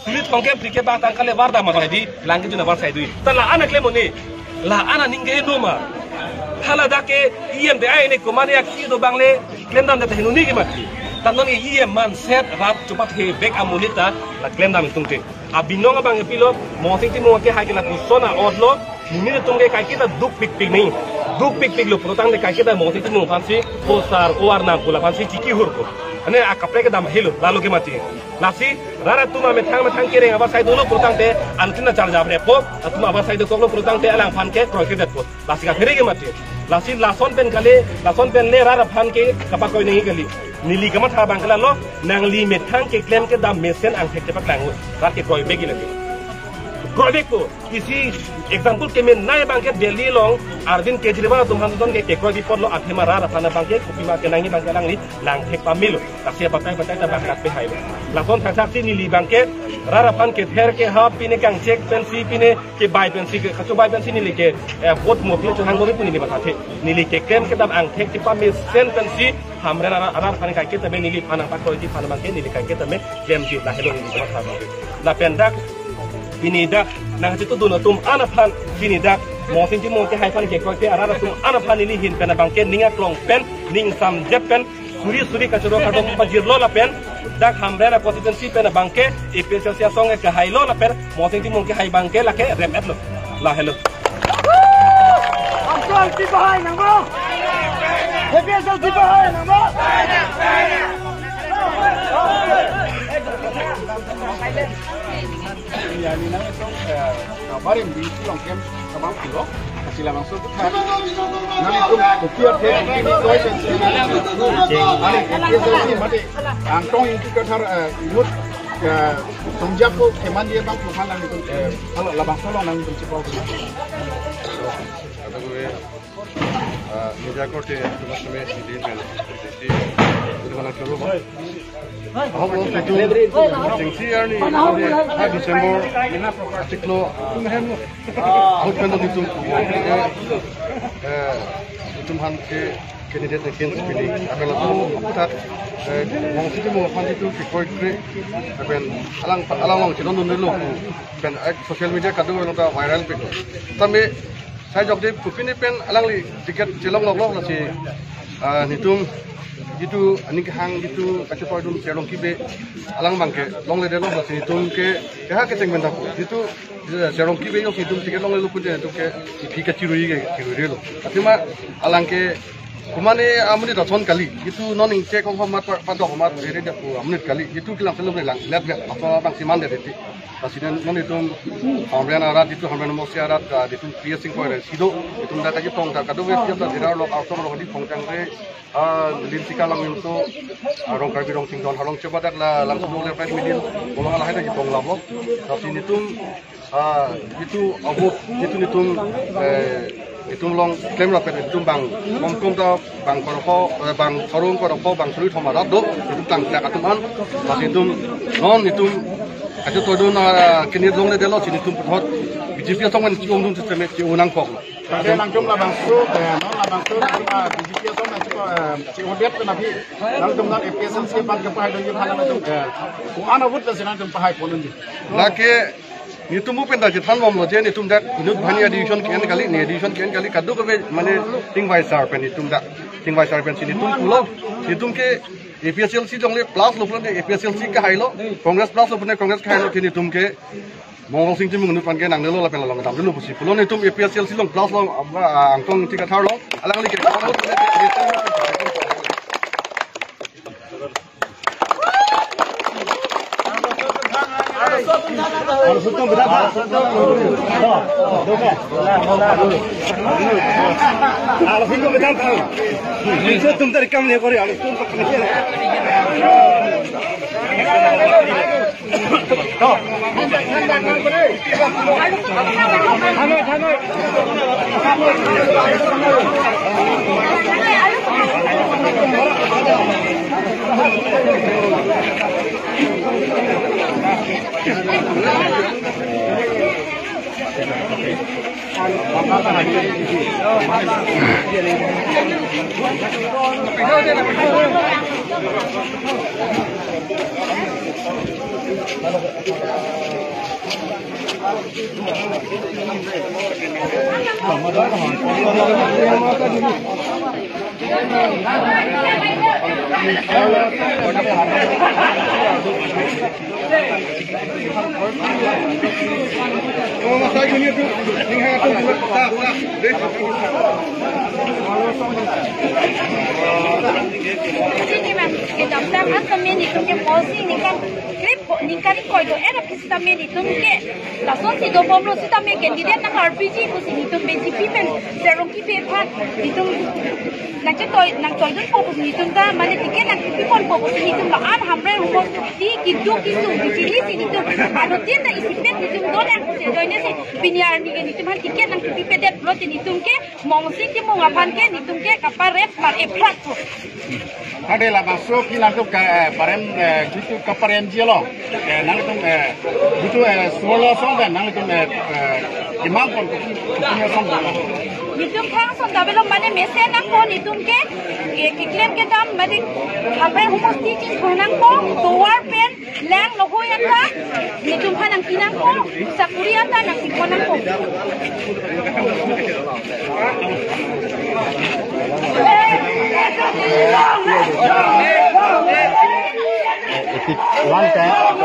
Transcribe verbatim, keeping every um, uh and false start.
Sulit tongke prike bang tangka le vardam ma hedi, lang ke juna varsai dui. Ta la-an aklem un-e, la-an aning ke numa. Hala dak ke E M de ai ne kumane aksi do bang le, klemdam de ta hinuni ke mati. Ta non E M man set rat chupat he bek amonit ta, la klemdam tungte. Abinong abang ke pilo, Mohsing Timung ke hai ke lapuson a-ot lo, monit atum ke kaiketa dukpikpik ni. Dukpikpik lo pulotangte kaiketa Mohsing Timung aphansi, posar, oar nam pula aphansi chikihur ko. Ane akaprek kedam helo, lalo ke mati. Lasi, rat atum amethang methang kereng avarsai dolo pulotangte, antina charjap repo, atum avarsai dokok lo pulotangte alangphan ke kroikredetpo. Lasi kaphere ke mati. Lasi lason pen kali, lason pen le rat aphan ke kapakroi nangji kali. Neli kamatha abang ke lalo, nangli methang keklem kedam mesen angthek chepaklanglo. Rat ke kroibek lagi. Kroibekpo, isi example kemenei abang ke Delhi along, Arvind Kejriwal atum aphan ton ke kekroi bipot lo athema rat aphan abang ke, kopima kenangji abang ke alangli, nangthek pamelo. Lasi batai batai ta bang rat pe hai. Lason thakthak si neli abang ke, rat aphan kether kehap pine kangchek pensi pine kebai pensi ke, kachobai pensi neli ke, eh, vote mo pine chohang mo pu neli mathathe. Neli keklem kedam angthek chepamesen pensi Hamren ara, ara aphan kaiketa me neli aphan nangpakroi ji aphan abang ke neli kaiketa me klemji, lahelo neli matha abang ke. Lapen dak, pini dak, nangchetongdun atum an aphan, pini dak, Mohsing Timung ke hai aphan kekroi ke rat atum an aphan neli ahin pen abang ke ning aklong pen, ning samjep pen, suri suri kachoro kardom pajirlo lapen, dak Hamren a-constituency pen abang ke, A P H L C asong ke kahailo lapen, Mohsing Timung ke hai abang ke lake rem-etlo. Lahelo. Hamren A P H L C bahai nangma. A P H L C bahai nangma. Ya, ni nang itu, eh, kabarin di Silongkem kabang pulo. Sila langsung ke kan. Nang itu kopi ate, kopi ni koi sensi. Ani, A P H L C mati. Angtong Ingti Kathar, eh, inut, eh, Songjapo keman dia bang Tuhan nang itu, eh, kalau labangso along nang itu cepat. Kata gue, eh, media korte, cuma semua di mana? Di mana coba? Ahok lo itu, singsi arni, ha December, artiklo, ahok kan itu, eh, itu han ke candidate na ken pini, akan langsung kita, eh, Mohsing Timung aphan itu kekroi kre, akan alang, alang along chelongdun lo, akan, eh, social media kado lo ta viral pe. Tame, sai jok de kopine pen alangli ticket chelonglok lo lasi, ah, netum itu aning kehang itu kachetoidun Cherlongki Bey alang abang ke longledetlo lasi netum ke keha kecheng pen dapo. Itu, eh, Cherlongki Bey jok netum ticket longle lo pu netum ke iphi kachirui ke chirui lo. Athema alang ke kumane amonit ason kali. Itu non ingchek hong homat pa, padok homat ere dapo amonit kali. Itu kelang selo lang let let. Apa bang siman de titi. Lasi non, non itum Hamren arat, itum Hamren Mohsing arat, ah, itum P S Singh koire sido, itum dak kachetong dak kadokave siap dak dirar lok artong lok di pongchang re, ah, lim sika lang yungto, ah, Rong Karbi Rong Singdon Harlong chebadak la lang sumong le pride midin, bolong ala hai dak chetong labo. Lasi itum, ah, itu abot, itu itum, eh, itum along klem lapen itum bang, komkom ta bang korokho, eh, bang karung korokho, bang suri thom arat do, itum tangka atum an, lasi itum non itum kachetoidun, ah, kini longledetlo, si itum puthot B J P asong an chi-ongdun system chi-onangkok. Pada nangtum labangso, eh, non labangso, ah, B J P asong an chi, eh, chi-odet pen aphi, nangtum non A P H L C aphan kapahaidunji aphan nangtum, eh, ko-an abot lasi nangtum pahai ponunji. Lake netum pen ta chethan bomlo je netum dak inut bhani a-decision ke-en kali, ne decision ke-en kali, kadokave mane tingvai sar pen netum dak, tingvai sar pensi netum pulo, netum ke A P H L C jongle plus lo pulote A P H L C kahailo, Congress plus lo pune Congress kahailo, ke netum ke Mohsing Timung inut aphan ke nangnelo lapen along damlo pusi pulo, netum A P H L C along plus lo, ah, Angtong Ingti Kathar along, alangli ke Sini, ma'am, kedamtang asam nelitum ke policy ningkan krep, ningkan ingkoi do-et aphi sitame nelitum ke lasonsi dobomlo sitame candidate nang-arpiji pusi nelitum B J P pen Sarongki Bey aphan nelitum nangchetoi, nangchoidunpo pusi nelitum ta, mane ticket nangkipiponpo pusi nelitum la-an Hamren humosti kitu kitu bichilisi nelitum arutin ta isipet nelitum dolang pusi ajoinesi pini arni ke nelitum aphan ticket nangkipipedet pulote nelitum ke Mongsing Timung aphan ke nelitum ke kaparem par-e phratpo. Ade labangso ke nangtum ka, eh, parem, eh, gitu kaparemjilo. Eh, nangtum, eh, gitu, eh, solo song kan nangtum, eh, eh, imam pon kuki kuki song kan. Nelitum thang son ta avelo, mane mesen nangpo nelitum ke, eh, keklem kedam mane Hamren humosti chingthur nangpo, tovar pen lang lohui anta nelitum aphan nangpi nangpo, sakuri anta nangpipon nangpo. One time.